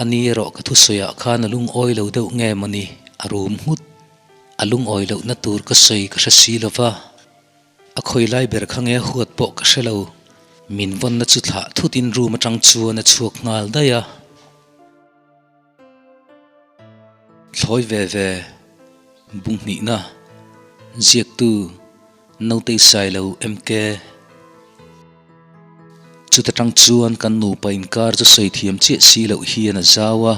Ani erawh ka thusawiah khan a lungawi lo deuh nge mawni a rum nghut. A lungawi lohna tur ka sawi ka hre si lo va, a khawi lai ber kha nge huat pawh ka hre lo. Min vawnna chu thlah thutin room atang chuan a chhuak nghal daih a. Thlawi ve ve, Bunghnihna, Ziaktu, Nautei Sailo, MK. Chuta tang chuan kan nupa inkar chu sawi thiam chiah si loh hian a zau a,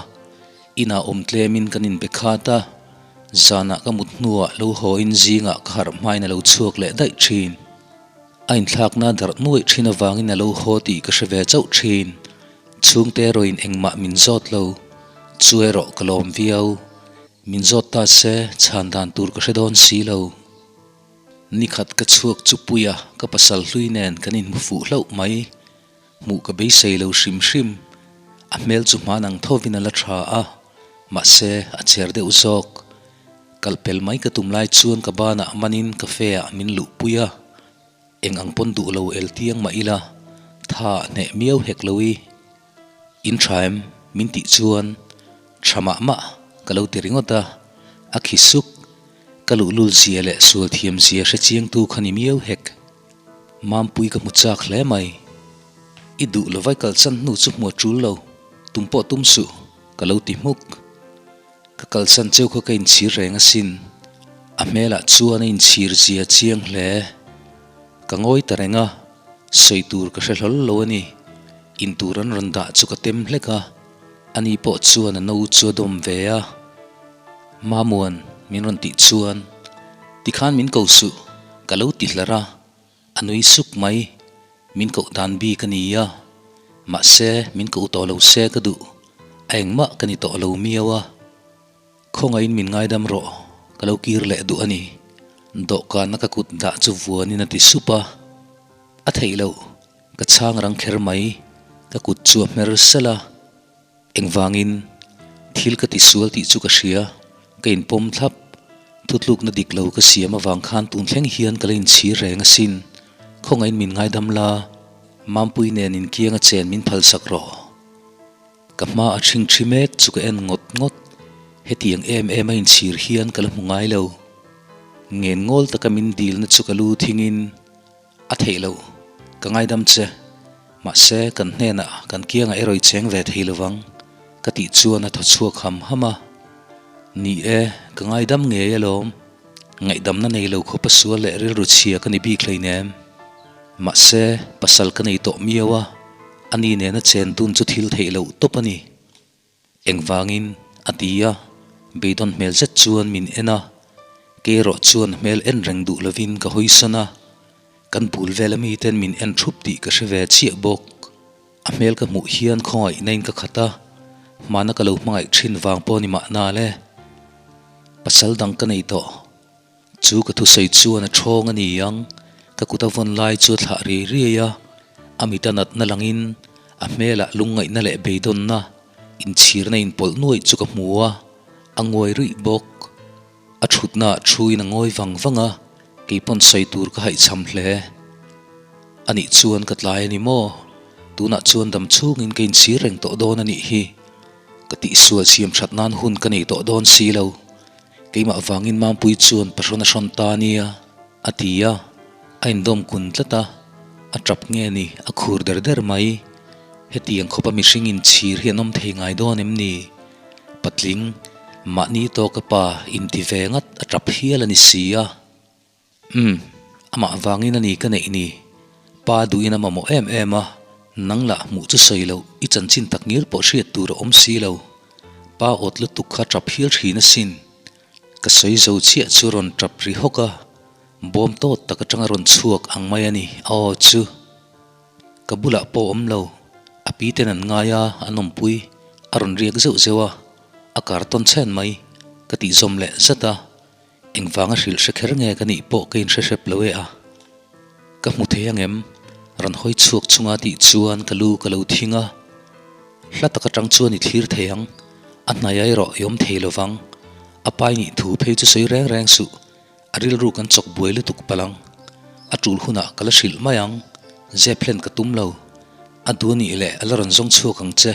inah awm tlemin kan inbe khat a, zanah ka mut hnuah lo haw in zingah ka harh hmain a lo chhuak leh daih thin. A inthlakna darh nuaih thin avangin a lo haw tih ka hre ve chauh thin. Chhungte erawhin engmah min zawt lo, chu erawh ka lawm viau. Min zawt ta se chhan dan tur ka hre dawn si lo. Nikhat ka chhuak chu puia ka pasal hlui nen kan inhmu fuh hlauh mai. Hmuh ka beisei lo hrim hrim. A hmel chu hman ang thovin a la tha a, mahse a cher deuh zawk. Kal pel mai ka tum lai chuan ka banah manin cafe ah min luhpui a. Eng ang pawn duh lo el tiang mah ila, tha a hneh miau hek lo i. In tha em? Min tih chuan tha mah mah ka lo ti ringawt a, a khi suk. Ka luhlul zia leh sual thiam zia hre chiangtu kha ni miau hek. Mampui ka hmu chak hle mai. I duh lo vai kalsan hnu chu hmu a tul lo, tum pawh tum suh, ka lo ti hmuk. Ka kalsan cheu kha ka inchhir reng asin. A hmelah chuan a inchhir zia chiang hle. Ka ngawi ta reng a, sawi tur ka hre hlawl lo a ni. In tur an rawn dah chu ka tem hlek a, ani pawh chuan a no chu a dawm ve a. Mamuan min rawn tih chuan, Tikhan min ko suh, ka lo ti hlar a, a nui suk mai. Min koh dan bik a ni a, mahse min koh tawh lo se ka duh, a engmah ka ni tawh lo miau a. Khawngaihin min ngaidam rawh, ka lo kir leh duh a ni. Dawhkanna ka kut dah chu vuanin a ti sup a, a theih loh, ka chhang rang kher mai, ka kut chu a hmer sel a. Engvangin thil ka tisual tih chu ka hria, ka inpawm thlap, thutlukna dik lo ka siam avang khan tun thleng hian ka la inchhir reng asin, khawngaihin min ngaidam la, Mampui nen inkianga chen min phalsak rawh. Ka hma a ṭhing ṭhi mek chu ka en ngawt ngawt, hetiang em em a inchhir hian ka la hmu ngai lo. Ngen ngawl taka min dilna chu ka lu thingin a theih loh, ka ngaidam che. Mahse, kan hnenah kan kiangah erawh i cheng ve thei lovang, ka tih chuan a thaw chhuak ham ham a. Ni e, ka ngaidam ngei alawm. Ngaihdamna nei lo khawpa sual leh rilru chhia ka ni bik hleinem. Mahse, pasal ka nei tawh miau a, ani nena chen dun chu thil theih loh tawp a ni. Engvangin? a ti a, beidawn hmel zet chuan min en a, kei erawh chuan hmel en reng duh lovin ka hawisan a, kan bul vel ami ten min en thup tih ka hre ve chiah bawk. A hmel ka hmuh hian khawngaihna in ka khat a, hmana ka lo hmangaih thin vang pawh ni mahna le. Pasal dang ka nei tawh. Chu ka thusawi chuan a thawng a ni ang, ka kut a vawn lai chu a thlah riai riai a, a mit a natna langin a hmelah lungngaihna leh beidawnna, inchhirna inpawlh nuaih chu ka hmu a, a nguai ruih bawk. A thutna ah thuin a ngawi vang vang a, kei pawn sawi tur ka haihchham hle. Anih chuan ka tlai a ni maw? Tunah chuan dam chhungin ka inchhir reng tawh dawn a nih hi. Ka tihsual siam that nan hun ka nei tawh dawn si lo. Keimah vangin Mampui chuan pahrawn a hrawn ta nia, a ti a, a indawm kun tlat a, a tap nge ni, a khur der der mai. Hetiang khawpa mihring inchhir hi an awm thei ngai dawn em ni? Patling, mahni tawka pa inti ve ngat a tap hial a ni si a. Umm, amah vangin a ni ka neih ni. Pa duhin a mamawh em em a, nang lah hmuh chu sawi loh, i chanchin tak ngil pawh hriat tur a awm si lo. Pa awt lutuk kha tap hial thin asin. Ka sawi zo chiah chu rawn tap ri hawk a, bawm tawt tak atanga rawn chhuak ang mai a ni a aw chu. Ka bulah pawh awm lo, a pi ten an ngai a, an awmpui, a rawn riak zeuh zeuh a, a kartawn chhen mai, ka tih zawm leh zat a. Engvanga hrilh hre kher nge ka nih pawh ka inhre hrep lo e a. Ka hmu thei angem? Rawn hawi chhuak chunga tih chuan ka lu ka lo thing a. Hla tak atang chuan i thlir thei ang, a hnai erawh i awm thei lovang. A pai nih thu phei chu sawi reng reng suh, a rilru kan chawk buai lutuk palh ang. A tul hunah ka la hrilh mai ang, zep hlen ka tum lo. A duh a nih leh a la rawn zawng chhuak ang che.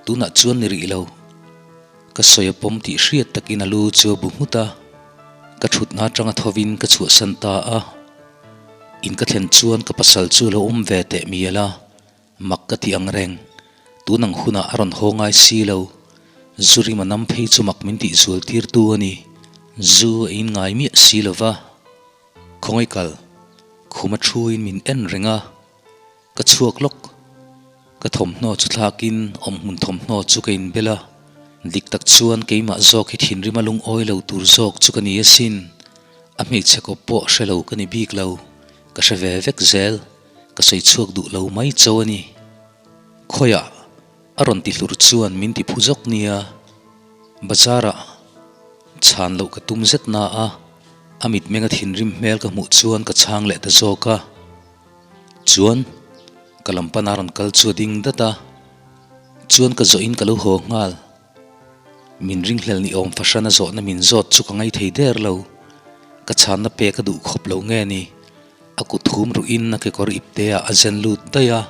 Tunah chuan ni rih lo. Ka sawi a pawm tih hriat takin a lu chu a bu nghut a, ka thutna atanga thovin ka chhuahsan ta a. In ka thlen chuan ka pasal chu a lo awm ve teh mial a, mak ka ti ang reng. Tun ang hunah a rawn haw ngai si lo. Zu rim a nam phei chu mak min tih zual tirtu a ni. Zu a in ngai miah si lo va. Khawngaih kal, khum a thuin min en reng a. Ka chhuak lawk. Ka thawmhnaw chu thlakin awmhmun thawmhnaw chu ka inbel a, dik tak chuan keimah zawk hi thinrim a lungawi lo tur zawk chu ka ni asin. A hmeichhe kawp pawh hre lo ka ni bik lo, ka hre ve vek zel, ka sawi chhuak duh lo mai cho a ni. Khawiah a rawn ti hlur chuan min ti phu zawk nia. Bazar-ah chhan loh ka tum zet na a, a mitmenga thinrim hmel ka hmuh chuan ka chhang leh ta zawk a. Chuan ka lam pana rawn kal chu a ding dat a, chuan ka zawhin ka lo haw nghal. Min ringhlel ni awm fahran a zawhna min zawt chu ka ngaithei der lo. Ka chhanna pek a duh khawp lo nge ni? A kut hum ruhin a kekawr ipte ah a zen lut daih a,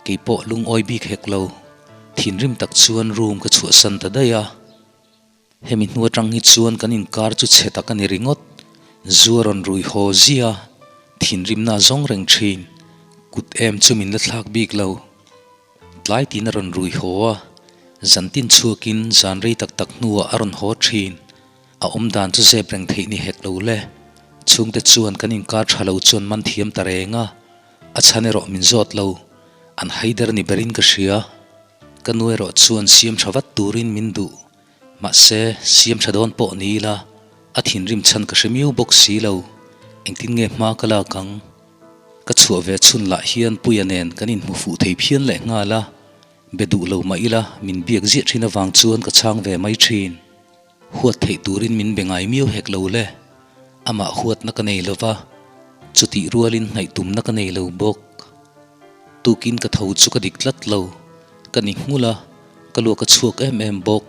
keipawh lungawi bik hek lo. Thinrim tak chuan room ka chhuahsan ta daih a. Hemi hnu atang hi chuan kan inkar chu chhe tak a ni ringawt. Zu a rawn rui haw zia, thinrimna a zawng reng thin. Kut em chu min la thlak bik lo. Tlai tiin a rawn rui haw a, zantin chhuakin zan rei tak tak hnuah a rawn haw thin. A awm dan chu zep reng theih ni hek lo le. Chhungte chuan kan inkar tha lo chuan man thiam ta reng a, a chhan erawh min zawt lo. An haider ni berin ka hria. Ka nu erawh chuan siam tha vat turin min duh. Mahse, siam tha dawn pawh ni ila, a thinrim chhan ka hre miau bawk si lo. Engtin nge hma ka lak ang? Ka chhuah ve chhun lah hian Puia nen kan inhmu fuh thei phian leh nghal a, be duh lo mah ila min biak ziah thin avang chuan ka chhang ve mai thin. Huat theih turin min be ngai miau hek lo le. Amah huatna ka nei lo va, chutih rualin hnaih tumna ka nei lo bawk. Tukin ka tho chu ka dik tlat lo. Ka ni nghulh a, ka luak a chhuak em em bawk.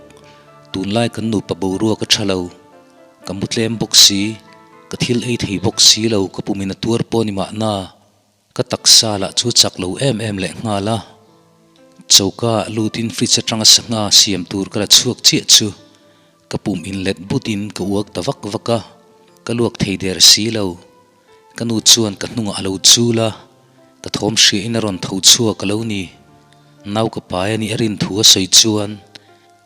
Tunlai kan nupa boruak a tha lo. Ka mu tlem bawk si, ka thil ei thei bawk si lo, ka pumin a tuar pawh ni mahna. Ka taksa lah chu chak lo em em leh nghal a. Choka ah lutin fridge atanga sangha siam tur ka la chhuak chiah chu ka pum inlet butin ka uak ta vak vak a, ka luak thei der si lo. Ka nu chuan ka hnungah a lo chul a, ka thawm hriain a rawn tho chhuak a lo ni. Nau ka pai a nih a rin thu a sawi chuan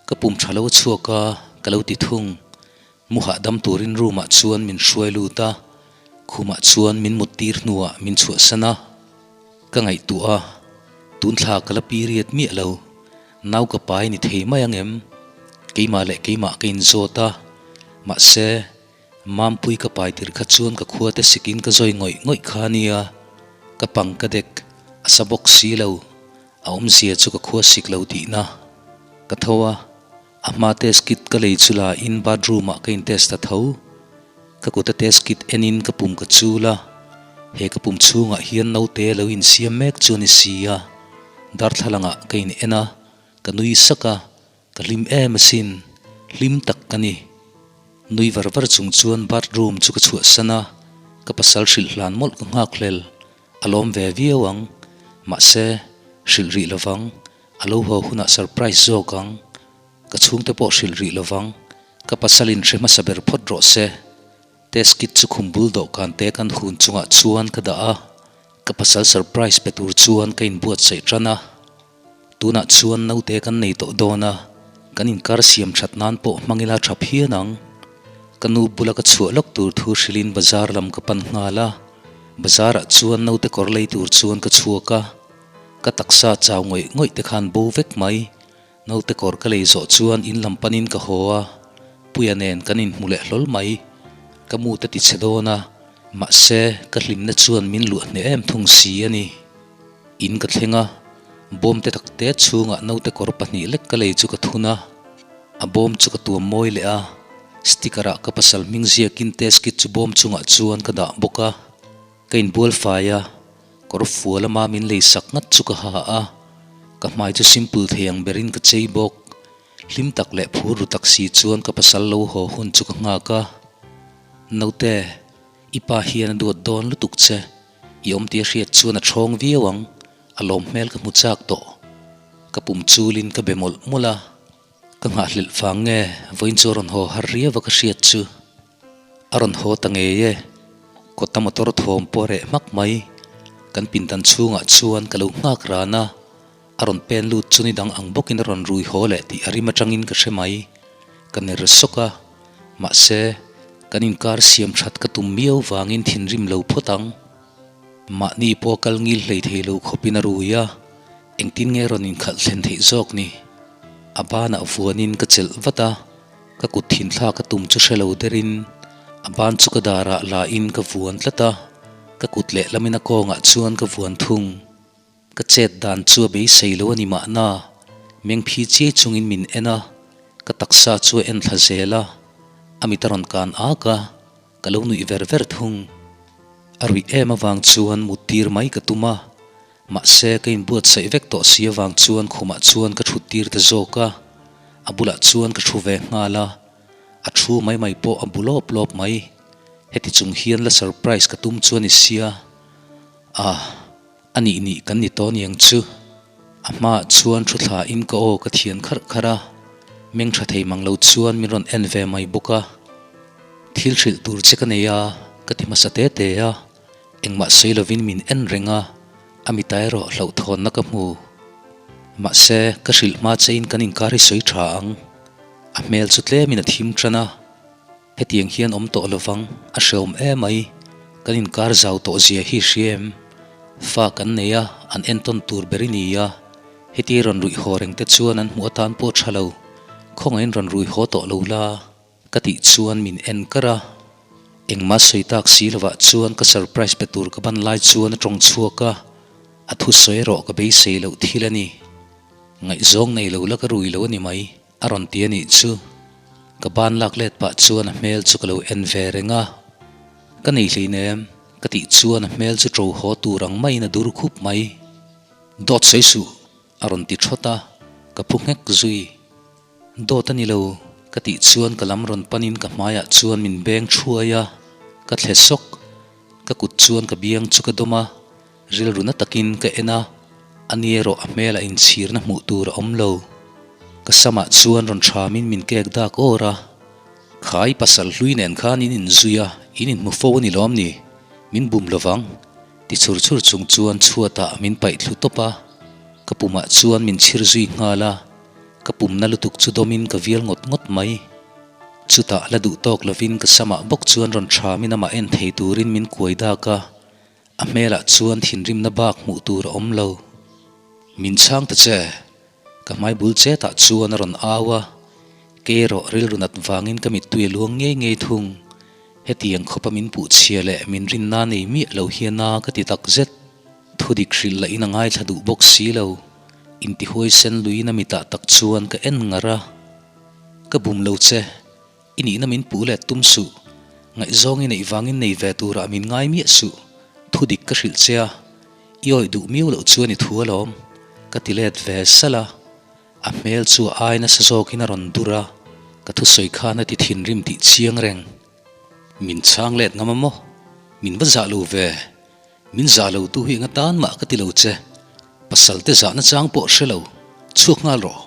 ka pum tha lo a chhuak a, ka lo ti thung. Mu hahdam turin room ah chuan min hruai lut a, khumah chuan min mut tir hnuah min chhuahsan a. Ka ngaihtuah a, tun thla ka la period miah lo, nau ka pai ni thei mai ang em? Keimah leh keimah ka inzawt a, mahse, Mampui ka pai tir kha chuan ka khua te sikin ka zawi ngawih ngawih kha ania, ka pang ka dek, a sa bawk si lo, a awmzia chu ka khua sik lo tihna. Ka tho a, a hma test kit ka lei chu la in bathroom ah ka in test ta tho. Ka kut a test kit en in ka pum ka chul a, he ka pum chhungah hian naute lo insiam mek chu a ni si a, darthlalang ah ka in en a, ka nui sak a, Ka hlim em asin, hlim tak ka ni. Nui var var chung chuan bathroom chu ka chhuahsan a, ka pasal hrilh hlan mawlh ka nghak hlel. A lawm ve viau ang. Mahse, hrilh rih lovang, a lo haw hunah surprise zawk ang. Ka chhungte pawh hrilh rih lovang, ka pasalin hre hmasa ber phawt rawh se. Test kit chu khum bul dawhkan te kan hun chungah chuan ka dah a, ka pasal surprise pe tur chuan ka inbuatsaih tan a. Tunah chuan naute kan nei tawh dawn a, kan inkar siam that nan pawh hmang ila tha phian ang. Ka nu bula ka chhuah lawk tur thu hrilhin bazar lam ka pan nghal a, bazar ah chuan naute kawr lei tur chuan ka chhuak a, ka taksa chau ngawih ngawih te khan bo vek mai. Naute kawr ka lei zawh chuan in lam panin ka haw a, Puia nen kan inhmu leh hlawl mai. Ka mu te ti chhe dawn a, mahse ka hlimna chuan min luah hneh em thung si a ni. In ka thleng a, bawm te tak te chhungah naute kawr pahnih lek ka lei chu ka thun a, a bawm chu ka tuam mawi leh a, sticker ah ka pasal hming ziakin test kit chu bawm chungah chuan ka dah bawk a, ka inbual fai a, kawr fual ama min lei sak ngat chu ka ha a, ka hmai chu simple thei ang berin ka chei bawk, hlim tak leh phur ru tak si chuan ka pasal lo haw hun chu ka nghak a, naute i pa hian a duat dawn lutuk che. I awm tih a hriat chuan a ṭhawng viau ang, a lawm hmel ka hmu chak tawh. Ka pum chulin ka be mawlh mawlh a, ka nghahhlelh vang nge vawiin chu a rawn haw har riau a ka hriat chu. A rawn haw ta ngei e, kawta motor thawm pawh a reh hmak mai. Kan pindan chhungah chuan ka lo nghak ran a, a rawn pen lut chu ni dang ang bawkin a rawn rui haw leh tih a rim atangin ka hre mai. Ka ner sawk a, mahse, kan inkar siam that ka tum miau vangin thinrim lo phawt ang. Mahni pawh kal ngil hlei thei lo khawpin a rui a, engtin nge rawn inkhalh thlen theih zawk ni? A banah vuanin ka chelh vat a, ka kut thinthla ka tum chu hre lo derin a ban chu ka darah la in ka vuan tlat a, ka kut lehlamin a kawngah chuan ka vuan thung. Ka chet dan chu a beisei lo a ni mahna, meng phi chiai chungin min en a, ka taksa chu a en thla zel a, a mit a rawn kan ak a, Ka lo nuih ver ver thung. A ruih em avang chuan mut tir mai ka tum a, mahse ka inbuatsaih vek tawh si avang chuan khumah chuan ka thut tir ta zawk a, a bulah chuan ka thu ve nghal a, a thu mai mai pawh a bu lawp lawp mai. Heti chung hian la surprise ka tum chu a ni sia. Ah. A nih nih kan ni tawh niang chu. A hmaah chuan thu thla in ka aw ka thian kharh kharh a, meng tha thei mang lo chuan min rawn en ve mai bawk a. Thil hrilh tur che ka nei a, ka ti hmasa te te a, engmah sawi lovin min en reng a, a mita erawh hlauhthawnna ka hmu. Mahse, ka hrilh hma che in kan inkar hi sawi tha ang. A hmel chu tlemin a thim tan a. Hetiang hian awm tawh lovang, a hreawm emai, kan inkar zau tawh zia hi hria em? Fa kan nei a, an entawn tur ber i ni a, heti rawn ruih haw reng te chuan an hmuh atan pawh tha lo, khawngaihin rawn rui haw tawh lo la, ka tih chuan min en kar a. Engmah sawi tak si lovah chuan ka surprise pe tur ka ban lai chuan a tawng chhuak a, a thusawi erawh ka beisei loh thil a ni. Ngaihzawng nei lo la ka rui lo a ni mai. A rawn ti a nih chu. Ka ban lak let pah chuan a hmel chu ka lo en ve reng a. Ka nei hleinem, ka tih chuan a hmel chu ṭo haw tur ang maiin a dur khup mai. Dawt sawi suh, a rawn ti ṭhawt a, ka phu nghek zui. Dawt a ni lo, ka tih chuan ka lam rawn panin ka hmaiah chuan min beng ṭhuai a, ka thle sawk. Ka kut chuan ka biang chu ka dawm a, Rilru na takin ka en a, a ni erawh a hmelah inchhirna hmuh tur a awm lo. Ka samah chuan rawn thamin min kek dak awr a, Khai pasal hlui nen khan in inzui a, in inhmu fo a ni lawm ni? Min bum lovang, ti chhur chhur chung chuan chhuatah min paih thlu tawp a, ka pumah chuan min chhir zui nghal a, ka pumna lutuk chu dawmin ka vial ngawt ngawt mai. Chutah la duh tawk lovin ka samah bawk chuan rawn thamin amah en thei turin min kuai dak a, A hmelah chuan thinrimna bak hmuh tur a awm lo. Min chhang ta che, ka hmai bul chetah chuan a rawn au a, kei erawh rilru nat vangin ka mittui a luang ngei ngei thung. Hetiang khawpa min puh chhia leh min rinna nei miah lo hian a ka ti tak zet. Thudik hrilh lahin a ngaithla duh bawk si lo. Intihuaisen luiin a mitah tak chuan ka en ngar a. Ka bum lo che. I nihna min puh let tum suh. Ngaihzawng i neih vangin nei ve turah min ngai miah suh. Thu dik ka hrilh che a, i awih duh miau loh chuan i thu alawm. Ka ti let ve salh a, a hmel chu a ai nasa zawkin a rawn dur a, ka thusawi khan a ti thinrim tih chiang reng. Min chhang let ngam a maw? Min va zah lo ve. Min zah lo tu hi enga tan mah ka ti lo che. Pasal te zahna chang pawh hre lo, chhuak nghal rawh.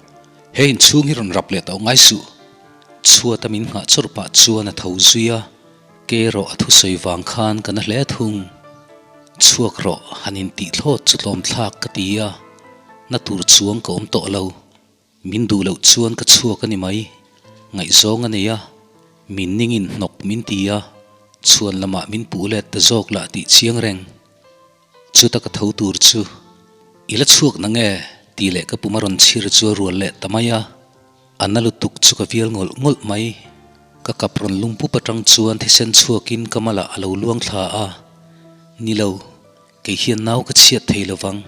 He inchhung hi rawn rap leh tawh ngai suh. Chhuata min nghah chawrh pah chuan a tho zui a, ke erawh a thusawi vang khan ka na hle thung. Chhuak rawh, han intih thlawt chu tlawm thlak ka ti a, na tur chuang ka awm tawh lo. Min duh loh chuan ka chhuak a ni mai. Ngaihzawng a nei a, min ningin hnawk min ti a, chhuan lamah min puh let ta zawk lah tih chiang reng. Chuta ka tho tur chu, I la chhuak na nge? tih leh ka pum a rawn chhir chu a rual leh ta mai a. A na lutuk chu ka vial ngawlh ngawlh mai. Ka kap rawn lum pup atang chuan thisen chhuakin ka malah a lo luang thla a. Ni lo, kei hian nau ka chhiat thei lovang.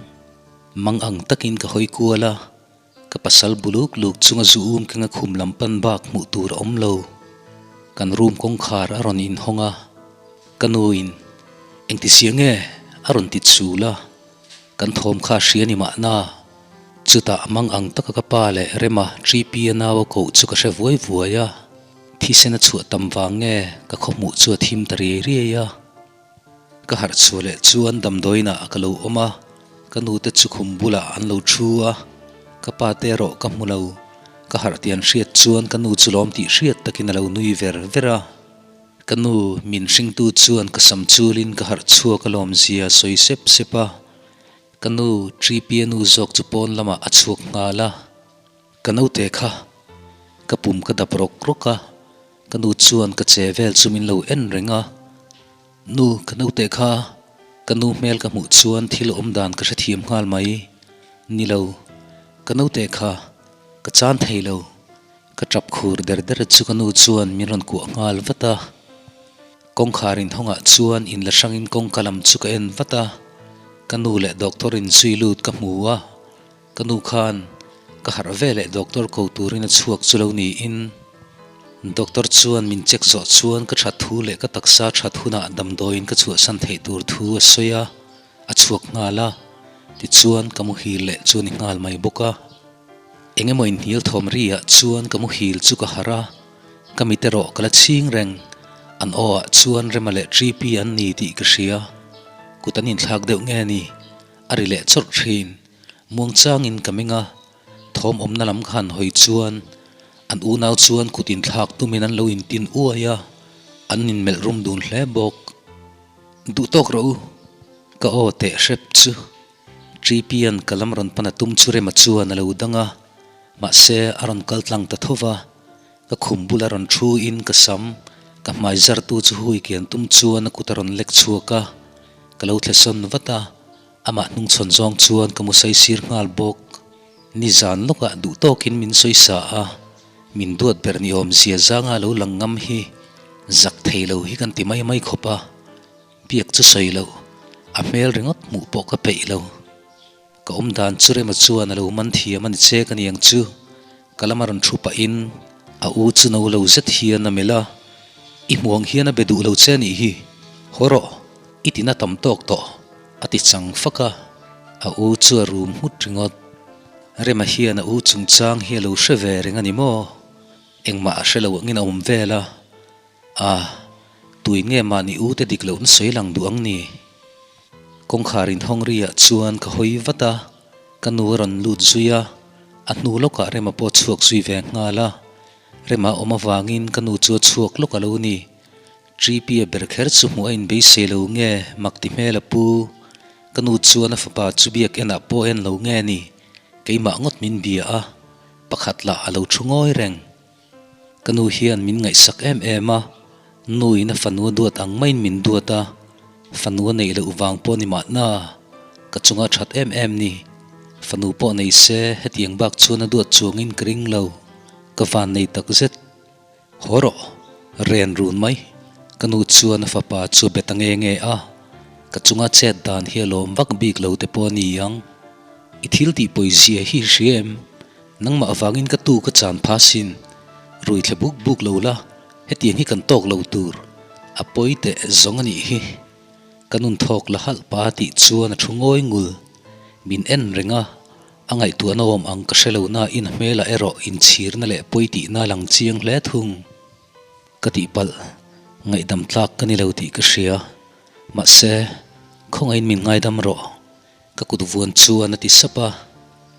Mang ang takin ka hawi kual a. Ka pasal bu luk luk chunga zu um kenga khum lam pan bak hmuh tur a awm lo. Kan room kawngkhar a rawn inhawng a, ka nuin, Engti sia nge? a rawn ti chul a, kan thawm kha a hria ni mahna. Chutah mang ang taka ka pa leh Rema Tripi a nau a koh chu ka hre vuai vuai a, thisen a chhuah tam vang nge ka khaw hmuh chu a thim ta riai riai a. Ka harh chhuah leh chuan damdawiinah ka lo awm a, ka nute chu khum bulah an lo thu a. Ka pa te erawh ka hmu lo. Ka harh tih an hriat chuan ka nu chu lawm tih hriat takin a lo nui ver ver a. Ka nu min hringtu chuan ka sam chulin ka harh chhuak a lawmzia a sawi sep sep a. Ka nu Tripia nu zawk chu pawn lamah a chhuak nghal a. Ka naute kha ka pum ka dap rawk rawk a, ka nu chuan ka che vel chu min lo en reng a. Nu, ka naute kha ka nu hmel ka hmuh chuan thil awm dan ka hrethiam nghal mai. Ni lo, ka naute kha ka chan thei lo. Ka tap khur der der chu ka nu chuan min rawn kuah nghal vat a. Kawngkhar inhawngah chuan inla hrangin kawngka lam chu ka en vat a, ka nu leh doctor in zui lut ka hmu a. Ka nu khan ka harh ve leh doctor ko turin a chhuak chu lo niin doctor chuan min check zawh chuan ka that thu leh ka taksa that hunah damdawiin ka chhuahsan theih tur thu a sawi a, a chhuak nghal a, tichuan ka muhil leh chu a ni nghal mai bawk a. Eng emaw inhnial thawm ri ah chuan ka muhil chu ka harh a, ka mit erawh ka la chhing reng, an aw ah chuan Rema leh Tripi an ni tih ka hria, kut an inthlak deuh nge ni, a ri leh chawrh thin. Muangchangin ka meng a, thawm awmna lam khan hawi chuan an unau chuan kut inthlak tumin an lo intin uai a, an inmelh rum dun hle bawk. Duh tawk rawh u, ka aw teh hrep chu. Tripian ka lam rawn pan a tum chu Rema chuan a lo dang a, mahse a rawn kal tlang ta tho va, ka khum bula rawn thu in ka sam, ka hmai zartu chu hui kian tum chuan a kut a rawn lek chhuak a, ka lo thlesawn vat a. Amah hnungchhawn zawng chuan ka mu saisir nghal bawk. Nizan lawkah duh tawkin min sawisa a, min duat ber ni awm zia zanga lo lang ngam hi zak thei lo hi kan ti mai mai khawp a, biak chu sawi loh, a hmel ringawt hmuh pawh ka peih lo. Ka awm dan chu Rema chuan a lo man thiam a ni che ka niang chu, ka lama rawn thu pahin a u chu no lo zet hian a melh a, I hmuang hian a be duh lo che a nih hi, haw rawh, i tina tam tawk tawh. A ti chang fak a, a u chu a rum nghut ringawt. Rema hian a u chungchang hi a lo hre ve reng a ni maw? Engmah a hre lo angin a awm vel a. A, tuin nge mahni u te dik lohna sawi lang duh ang ni? Kawngkhar inhawng riah chuan ka hawi vat a, ka nu a rawn lut zui a, a hnu lawkah Rema pawh a chhuak zui ve nghal a. Rema awm avangin ka nu chu a chhuak lawk a lo ni. Tripia ber kher chu hmuh a inbeisei lo nge mak ti hmel a pu. Ka nu chuan a fapa chu biak enah pawh en lo nge ni, keimah ngawt min bia a, pakhat lah a lo thu ngawi reng. Ka nu hian min ngaihsak em em a, nuin a fanu a duat ang maiin min duat a, fanu a neih loh vang pawh ni mahna, ka chunga that em em ni. Fanu pawh nei se hetiang bak chuan a duat chuangin ka ring lo, ka van nei takzet. Haw rawh, ren run mai. Ka nu chuan a fapa chu a be ta nge nge a, ka chunga chet dan hi a lawm vak bik lo te pawh a ni ang. I thil tih pawizia hi i hria em? Nangmah avangin ka tu ka chan pha sin. Rui thle buk buk lo la, hetiang hi kan tawk lo tur. A pawi teh zawng a nih hi. Ka nun thawk la halh pa tih chuan a thu ngawi ngul. Min en reng a, A ngaihtuahna awm ang ka hre lo na in a hmelah erawh inchhirna leh pawi tihna a lang chiang hle thung. Ka tihpalh, ngaihdam tlak ka ni lo tih ka hria. Mahse, khawngaihin min ngaidam rawh. Ka kut vuan chuan a ti sap a,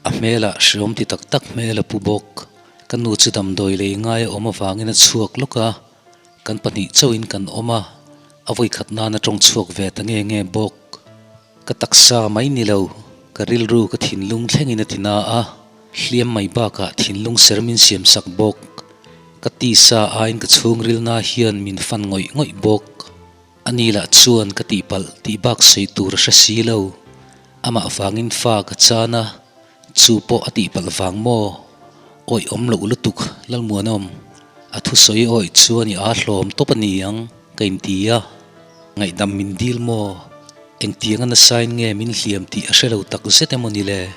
a hmelah hreawm ti tak tak hmel a pu bawk. Ka nu chu damdawi lei ngai a awm avangin a chhuak lawk a, kan pahnih chauhin kan awm a, a vawikhat nan a tawng chhuak ve ta nge nge bawk. Ka taksa mai ni lo, ka rilru ka thinlung thlengin a ti na a, hliam mai bakah thinlung ser min siam sak bawk. Ka tisa aiin ka chhungrilna hian min fan ngawih ngawih bawk. A ni lah chuan ka tihpalh tih bak sawi tur a hre si lo. Amah vangin fa ka chan a, chu pawh a tihpalh vang maw? Awih awm loh lutuk Lalmuanawm, a thusawi awih chuan i aa hlawm tawp a ni ang ka inti a. Ngaihdam min dil maw? Engtiang a nasain nge min hliam tih a hre lo tak zet emaw ni le?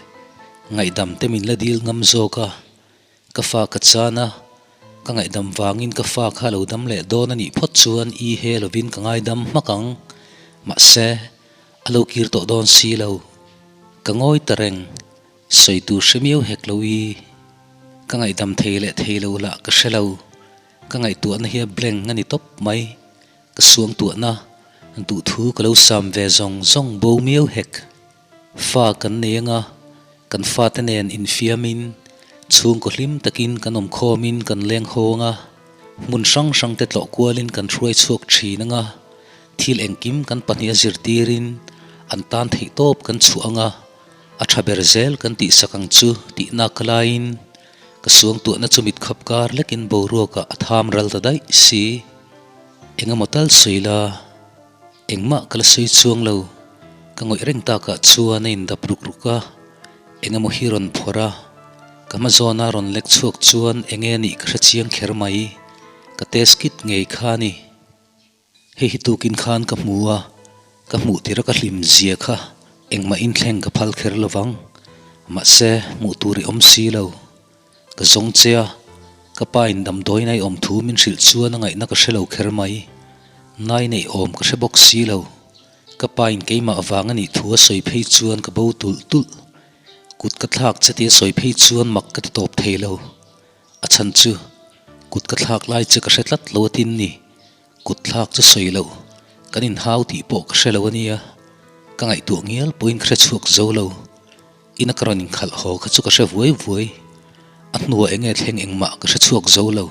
Ngaihdam te min la dil ngam zawk a, ka fa ka chan a, ka ngaihdam vangin ka fa kha lo dam leh dawn a nih phawt chuan i he lovin ka ngaidam hmak ang. Mahse, a lo kir tawh dawn si lo. Ka ngawi ta reng, sawi tur hre miau hek lo i. Ka ngaihdam thei leh thei lo lah ka hre lo. Ka ngaihtuahna hi a blank a ni tawp mai. Ka suangtuahna duhthu ka lo sam ve zawng zawng bo miau hek. Fa kan nei anga. Kan fate nen infiamin, chhungkaw hlim takin kan awm khawmin kan leng hawng a, hmun hrang hrangte tlawh kualin kan hruai chhuak thin ang a, thil engkim kan pahniha zirtirin an tan theih tawp kan chhuah ang a, a tha ber zel kan tihsak ang chu tih nak laiin ka suangtuahna chu mit khap kar lekin boruakah a tham ral ta daih si. Engemaw tal sawi la. Engmah ka la sawi chuang lo, ka ngawih reng takah chuan a indap ruk ruk a, engemaw hi rawn phawrh a, ka hma zawna rawn lek chhuak chuan enge anih ka hre chiang kher mai, ka test kit ngei kha a ni. Hei hi tukin khan ka hmu a, ka hmuh tirh a ka hlim zia kha engmah inthleng ka phal kher lovang, mahse hmuh tur i awm si lo. Ka zawng che a, ka pa in damdawiin a i awm thu min hrilh chuan a ngaihna ka hre lo kher mai. Nai neih awm ka hre bawk si lo. Ka pa in keimah vang a nih thu a sawi phei chuan ka bo tulh tulh. Kut ka thlak che tih a sawi phei chuan mak ka ti tawp thei lo. A chhan chu, kut ka thlak lai che ka hre tlat lo a tin ni. Kut thlak chu sawi lo, kan inhau tih pawh ka hre lo a nia. Ka ngaihtuah ngial pawhin ka hre chhuak zo lo. Ina ka rawn inkhalh haw kha chu ka hre vuai vuai. A hnuah enge thleng engmah ka hre chhuak zo lo.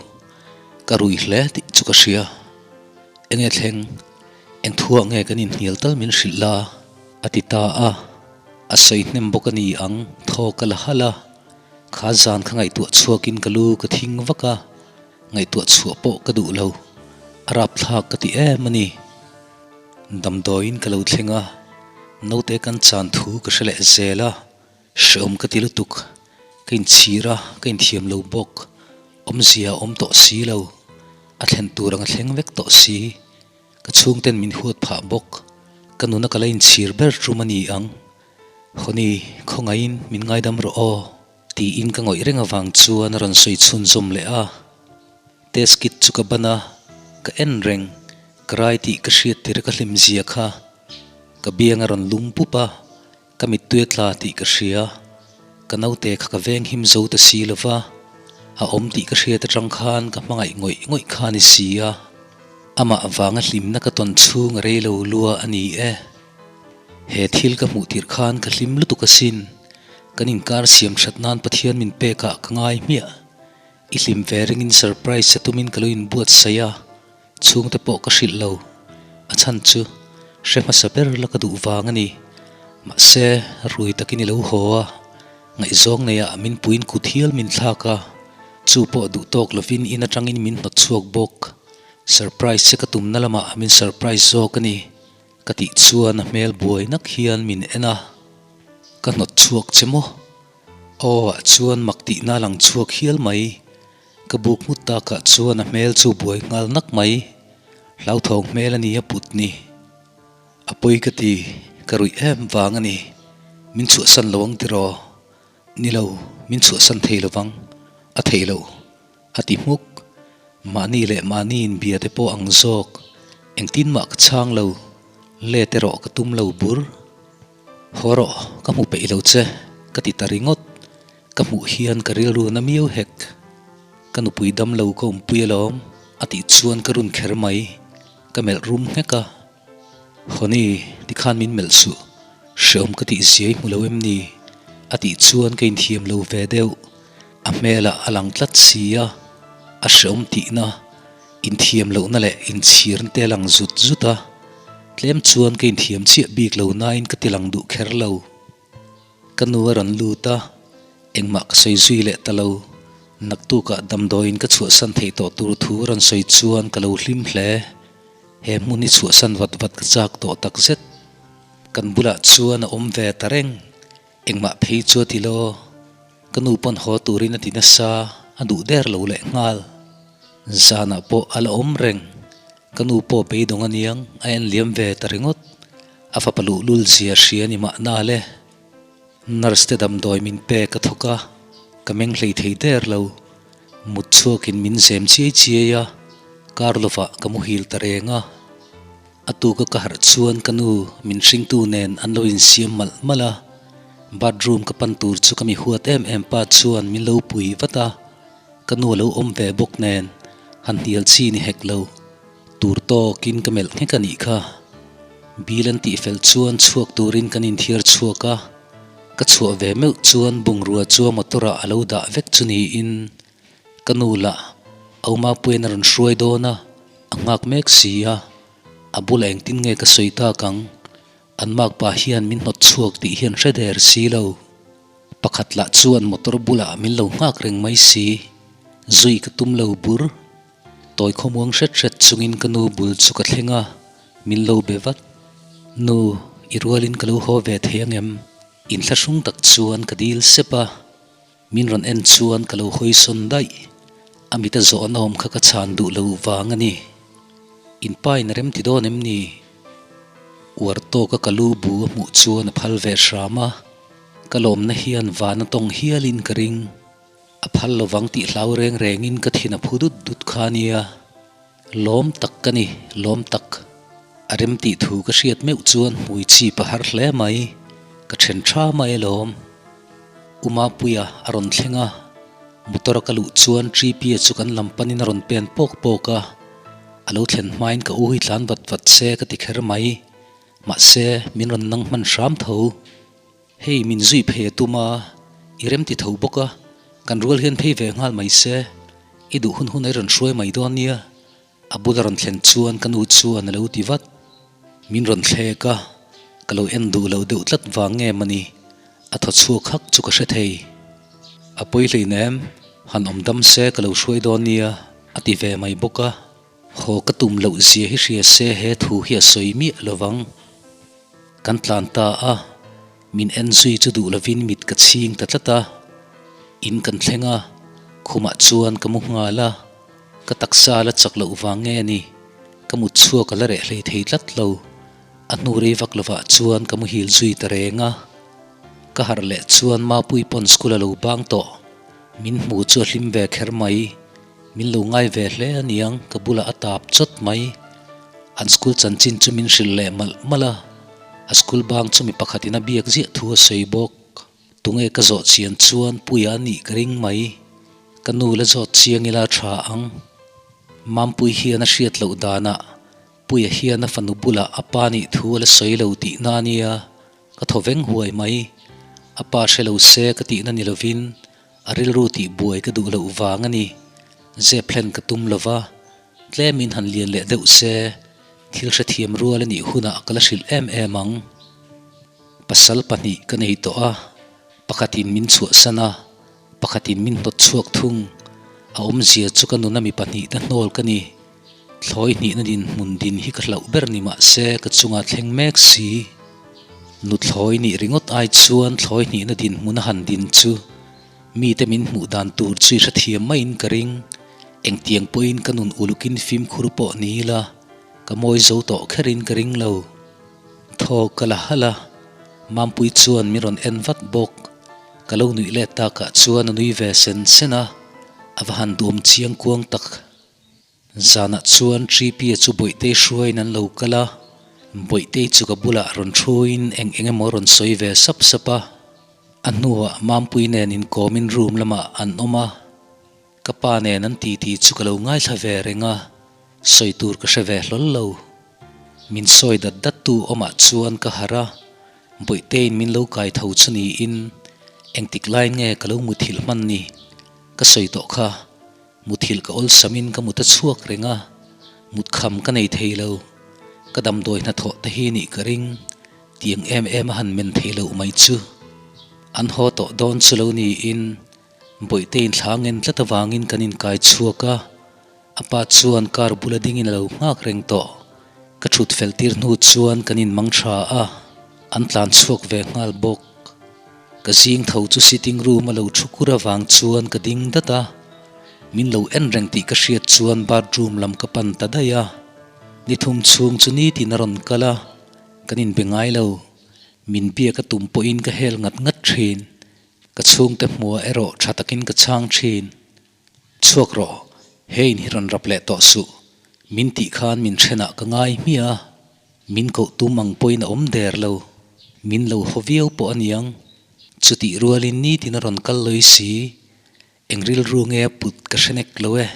Ka rui hle tih chu ka hria. Enge thleng, eng thuah nge kan inhnial tal min hrilh la? A ti ta a. A sawi hnem bawk a ni ang, thaw ka la halh a. Kha zan kha ngaihtuah chhuakin ka lu ka thing vak a, ngaihtuah chhuah pawh ka duh lo. A rapthlak ka ti em a ni. Damdawiin ka lo thleng a, naute kan chan thu ka hre leh zel a, hreawm ka ti lutuk. Ka inchhir a, ka inthiam lo bawk. Awmzia a awm tawh si lo. A thlen tur ang a thleng vek tawh si. Ka chhungten min huat phah bawk. Ka nuna ka la inchhir ber tum a ni ang. Hawni, khawngaihin min ngaidam rawh aw, tiin ka ngawih reng avang chuan a rawn sawi chhunzawm leh a. Test kit chu ka ban a, ka en reng, ka rai tih ka hriat tir ka hlim zia kha. Ka biang a rawn lum pup a, ka mittui a tla tih ka hria. Ka naute kha ka veng him zo ta si lo va, a awm tih ka hriat atang khan ka hmangaih ngawih ngawih kha a ni si a. Amah vanga hlimna ka tawn chhung a rei lo lua a ni e. He thil ka hmuh tirh khan ka hlim lutuk asin, kan inkar siam that nan Pathian min pekah ka ngai hmiah. I hlim ve ringin surprise a tumin ka lo inbuatsaih a, chhungte pawh ka hrilh lo. A chhan chu hre hmasa ber la ka duh vang a ni. Mahse, rui takin i lo haw a, ngaihzawng neiah min puiin kut hial min thlak a, chu pawh duh tawk lovin in atangin min hnawt chhuak bawk. Surprise che ka tumna lamah min surprise zawk a ni. Ka tih chuan a hmel buai nak hian min en a, ka hnawt chhuak che maw? Aw ah chuan mak tihna lang chhuak hial mai. Ka buk nghut takah chuan a hmel chu buai nghal nak mai. Hlauthawng hmel a ni a put ni. A pawi ka ti, ka ruih em vang a ni. Min chhuahsan lo ang tiraw? Ni lo, min chhuahsan thei lo vang. A thei lo. A ti hmuk. Mahni leh mahni inbia te pawh ang zawk. Engtin mah ka chhang lo. Let erawh ka tum lo bur. Haw rawh, ka hmu peih lo che, ka ti ta ringawt. Ka hmuh hian ka rilru na miau hek. Ka nupui dam lo ka awmpui alawm, a tih chuan ka run kher mai. Ka melh rum nghek a. Hawni, tikhan min melh suh. Hreawm ka tih zia i hmu lo em ni? A tih chuan ka inthiam lo ve deuh. A hmelah a lang tlat si a, a hreawm tihna. Inthiam lohna leh inchhirna te a lang zut zut a, tlem chuan ka inthiam chiah bik lo nain ka ti lang duh kher lo. Ka nu a rawn lut a, engmah ka sawi zui leh ta lo. Naktukah damdawiin ka chhuahsan theih tawh tur thu a rawn sawi chuan ka lo hlim hle. He hmun hi chhuahsan vat vat ka chak tawh takzet. Kan bulah chuan a awm ve ta reng. Engmah phei chu a ti lo. Ka nu pawn haw turin a ti nasa, a duh der lo leh nghal. Zanah pawh a la awm reng. Ka nu pawh beidawng aniang a en liam ve ta ringawt. A fapa luhlul zia hria ni mahna le. Nurse te damdawi min pek a thawk a, ka meng hlei thei der lo. Mut chhuakin min zem chiai chiai a, kar lovah ka muhil ta reng a. A tuka ka harh chuan ka nu min hringtu nen an lo insiam malh malh a, bathroom ka pan tur chu ka mi huat em em pa chuan min lo pui vat a, ka nu a lo awm ve bawk nen han hnial chi ni hek lo, tur tawkin ka melh nghek a nih kha. Bill an tihfel chuan chhuak turin kan inthiar chhuak a, Ka chhuah ve meuh chuan bungrua chu a motor ah a lo dah vek chu niin ka nu lah Aumapuian a rawn hruai dawn a, a nghak mek si a, a bulah engtin nge ka sawi tak ang? An makpa hian min hnawt chhuak tih hian hre der si lo. Pakhat lah chuan motor bulah min lo nghak reng mai si. Zui ka tum lo bur. Tawi khawmuang hret hret chungin ka nu bul chu ka thleng a, min lo be vat. Nu, i rualin ka lo haw ve thei angem? Inthlahrung tak chuan ka dil sep a. Min rawn en chuan ka lo hawi sawn daih. A mit a zawh an awm kha ka chhan duh lo vang a ni. In pa in a rem ti dawn em ni? Uar tawka ka lu bu a hmuh chuan a phal ve hram a. Ka lawmna hian van a tawng hialin ka ring. A phal lovang tih hlau reng rengin ka thin a phu dut dut kha a nia. Lawm tak ka ni, lawm tak. A rem tih thu ka hriat meuh chuan hmui chip a har hle mai. Ka then tha mai alawm. U Mapuia a rawn thleng a, motor a ka luh chuan Tripia chu kan lam panin a rawn pen pawk pawk a. A lo thlen hmain ka u hi tlan vat vat se ka ti kher mai. Mahse, min rawn nang hman hram tho. Hei min zui phei a tum a, i remti tho bawk a, kan rual hian phei ve nghal mai se, i duh hun hun a i rawn hruai mai dawn nia. A bula rawn thlen chuan ka nu chuan a lo ti vat. Min rawn thlek a, ka lo en duh lo deuh tlat vang nge mawni, a thaw chhuak hak chu ka hre thei. A pawi hleinem, han awm dam se ka lo hruai dawn nia, a ti ve mai bawk a. Haw ka tum loh zia hi hria se he thu hi a sawi miah lo vang. Kan tlan ta a, min en zui chu duh lovin mit ka chhing ta tlat a. In kan thleng a, khumah chuan ka mu nghal a, ka taksa la chak loh vang nge ni, ka mut chhuak a la reh hlei thei tlat lo. A hnu rei vak lovah chuan ka muhil zui ta reng a. Ka harh leh chuan Mapui pawn school a lo bang tawh. Min hmu chu a hlim ve kher mai. Min lo ngai ve hle a niang, ka bulah a tap chawt mai. An school chanchin chu min hrilh leh malh malh a, a school bang chu mi pakhatin a biak ziah thu a sawi bawk. Tunge ka zawh chian chuan Puia a nih ka ring mai. Ka nu la zawt chiang ila tha ang. Mampui hian a hriat loh danah Puia hian a fanu bulah a pa nih thu a la sawi lo tihna a nia, ka thaw veng huai mai. A pa hre lo se ka tihna ni lovin A rilru tih buai ka duh loh vang a ni. Zep hlen ka tum lo va, tlemin han lian leh deuh se, thil hrethiam rual a nih hunah ka la hrilh em em ang. Pasal pahnih ka nei tawh a, pakhatin min chhuahsan a, pakhatin min hnawt chhuak thung. A awmzia chu ka nuna mi pahnih te hnawl ka ni. Thlawi hnihna dinhmun din hi ka hlauh ber ni mah se ka chunga thleng mek si. Nuthlawi nih ringawt ai chuan thlawi hnihna dinhmun a han din chu mite min hmuh dan tur chu i hrethiam maiin ka ring. Engtiang pawhin ka nun ulukin fimkhur pawh ni ila ka mawi zo tawh kherin ka ring lo. Thaw ka la halh a, Mampui chuan min rawn en vat bawk. Ka lo nuih let takah chuan a nui ve sen sen a, a va han duhawm chiang kuang tak. Zanah chuan Tripia chu Bawihtei hruaiin an lo kal a, Bawihtei chu ka bulah rawn thuin eng eng emaw rawn sawi ve sap sap a. A hnuah Mampui nen inkawmin room lamah an awm a, ka pa nen an titi chu ka lo ngaithla ve reng a, sawi tur ka hre ve hlawl lo. Min sawi dat dat tu awmah chuan ka harh a, Bawihteiin min lo kai tho chu niin engtik laiin nge ka lo muthilh hman ni ka sawi tawh kha. Muthilh ka awlsamin ka mut a chhuak reng a, mut kham ka nei thei lo. Ka damdawi hnathawh te hi nih ka ring, tiang em em a han men thei loh mai chu. An haw tawh dawn chu lo niin Bawihteiin thla ngen tlat avangin kan inkai chhuak a, a pa chuan car bula dingin a lo nghak reng tawh. Ka thut fel tir hnu chuan kan inmang tha a, an tlan chhuak ve nghal bawk. Ka zing tho chu sitting room a lo thu kur avang chuan ka ding dat a, min lo en reng tih ka hriat chuan bathroom lam ka pan ta daih a. Ni thum chhung chu nitin a rawn kal a, kan inbe ngai lo. Min biak a tum pawhin ka hel ngat ngat thin. Ka chhungte hmuah erawh tha takin ka chhang thin. Chhuak rawh, he in hi rawn rap leh tawh suh. Min tih khan min thenah ka ngai hmiah a, min koh tum ang pawhin a awm der lo. Min lo haw viau pawh a niang. Chutih rualin nitin a rawn kal lawi si. Eng rilru nge a put ka hre nek lo e.